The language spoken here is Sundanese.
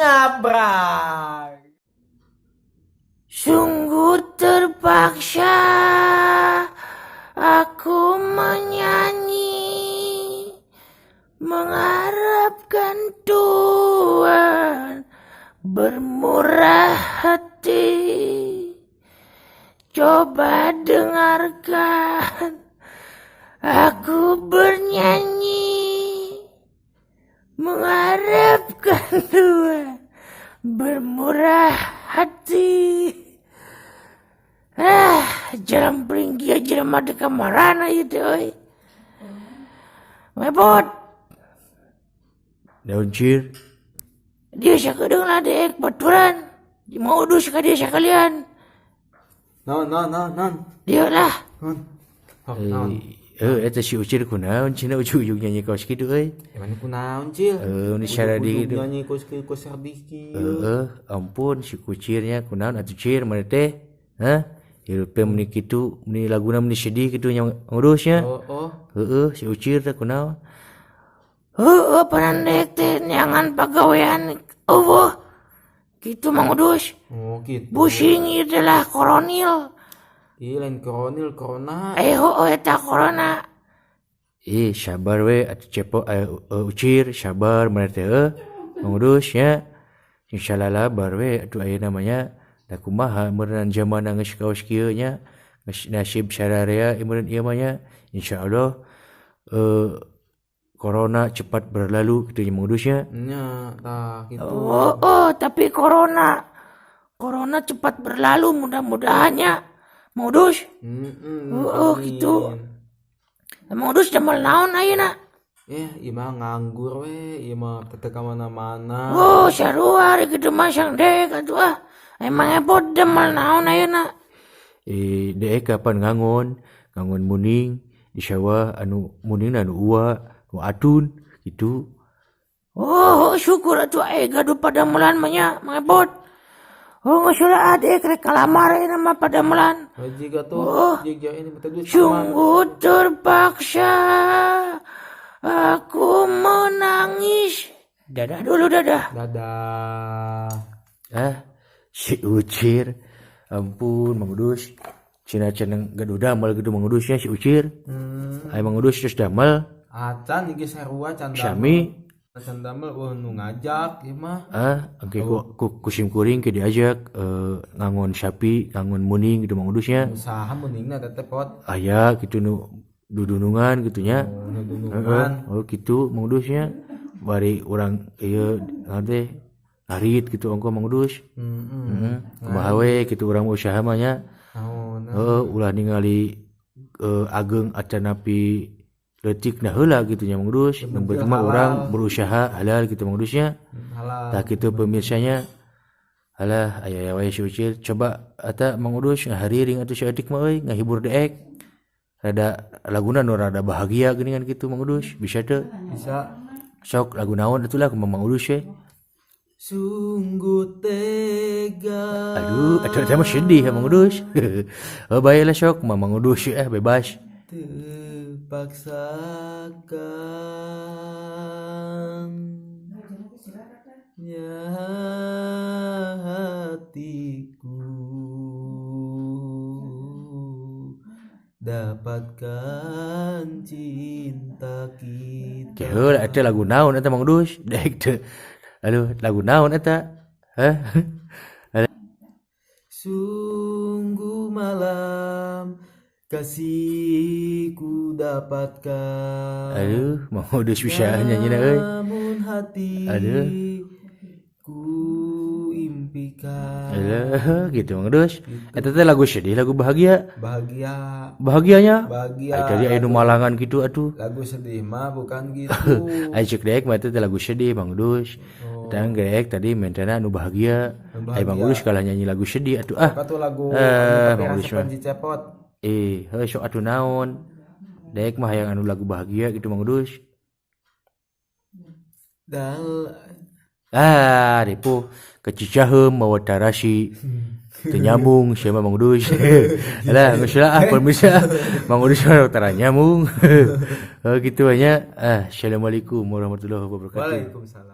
Ngabray. Sungguh terpaksa aku menyanyi, mengharapkan Tuhan bermurah hati. Coba dengarkan aku bernyanyi, mengharapkan Tuhan bermurah hati. Ah, jalan peringgi jelema teh kamarana ieu teh euy? Mebot. Naon, Cir? Dia sakedeung lah dek baturan. Mau udus ka dia sekalian. Naon, naon, naon, naon? Dia lah. Naon? Oh, naon? Eh, eta si Ucir kunaon cenah ujug-ujug nyanyi kaos kitu euy? Emang kunaon, Cil? Eh, ini secara di Ujug-ujug nyanyi kos kos sedih kieu. Heeh, ampun si Kucirnya, kunaon atuh, Cir, mana teh? Hah? Hirup teh meni kitu, meni laguna meni sedih kitu nya ngurusnya. Oh. Heeh, si Ucir teh kunaon? Heeh, panandek teh neangan pagawean euweuh. Kitu, Mang Udus. Oh, gitu. Pusing ieu teh lah koronil. Ih, lain koronil, corona. Eh, heueuh eta corona. Ih, sabar we atuh cepot, Ucir, sabar mana teh heuh. Mang Udus nya. Insyaallah bar we atuh ayeuna mah nya. Da kumaha meureun zaman geus kaos kieu nya. Geus nasib sararea meureun ieu mah nya. Insyaallah corona cepat berlalu kitu nya, Mang Udus nya. Nya, tah kitu. Oh, tapi corona. Corona cepat berlalu mudah-mudahannya. Mang Udus. Heeh. Oh, gitu. Mang Udus damel naon ayeuna? Eh, ieu mah nganggur we, ieu mah teu ka mana-mana. Oh, sarua ari kitu mah sang dek atuh ah. Emang epot damel naon ayeuna? Eh, deek kapan ngangon, ngangon muning di sawah anu muningna anu ua, nu atun gitu. Oh, syukur atuh aya gaduh padamelan mah nya, Mang Epot. Oh, geus heula adek rek kalamar ayeuna mah padamelan. Jiga tuh, Oh. jiga ini minta duit sama. Sungguh terpaksa aku menangis. Dadah dulu, dadah. Dadah. Ah, si Ucir. Ampun, Mang Udus. Cina ceneng gaduh damel gitu Mang Udus nya si Ucir. Ayo Mang Udus terus damel. Acan iki sarua can damel. Sami. Can damel euweuh nu ngajak ieu mah. Ah, oke ku kusim kuring ke diajak ngangon sapi, ngangon muning gitu Mang Udus nya. Usaha muningna teh pot. Aya gitu nu dudunungan gitu nya. Oh, nu dunungan. Heeh, oh gitu Mang Udus nya. Bari urang ieu naon teh ngarit gitu ongko Mang Udus. Heeh. Heeh. Kumaha we kitu urang usaha mah nya. Naon? Heeh, ulah ningali ageng atanapi leutik nah heula gitu nya Mang Udus. Nu penting mah urang berusaha halal gitu Mang Udus nya. Halal. Tah kitu pemirsanya. Alah, aya wae si Ucil. Coba eta Mang Udus ngahariring atuh saeutik mah euy, ngahibur deek. Rada laguna nu rada bahagia geuningan kitu Mang Udus. Bisa teu? Bisa. Sok lagu naon atuh lah kumaha Mang Udus we. Sungguh tega. Aduh, atuh eta mah sedih ya Mang Udus. Oh, bae lah sok kumaha Mang Udus bebas. Terpaksakan ya hatiku dapatkan cinta kita. Keheula eta lagu naon eta Mang Udus? Dek teu. Aduh, lagu naon eta? Hah? Sungguh malam kasihku dapatkan. Aduh, Mang Udus bisa nyanyina euy. Namun hati Aduh. ku impikan. Aduh, gitu Mang Udus. Eta teh lagu sedih, lagu bahagia. Bahagia. Bahagianya? Bahagia. Ai tadi aya nu malangan gitu atuh. Lagu sedih mah bukan gitu. Ai cek deek mah eta teh lagu sedih Mang Udus. Oh. Tang geek tadi mentana anu bahagia. Anu Ai Mang bahagia. Udus kalah nyanyi lagu sedih atuh ah. Apa tuh lagu Eh, anu Mang Udus mah. tapi cepot. Eh, heuh sok atuh naon. Deek mah hayang anu lagu bahagia gitu Mang Udus. Dal Ah, ripuh ke Cicaheum mawa tarasi. Teu nyambung sia mah Mang Udus. Alah, geus lah ah pemirsa. Mang Udus mah tara nyambung. Oh gitu nya. Ah, assalamualaikum warahmatullahi wabarakatuh. Waalaikumsalam.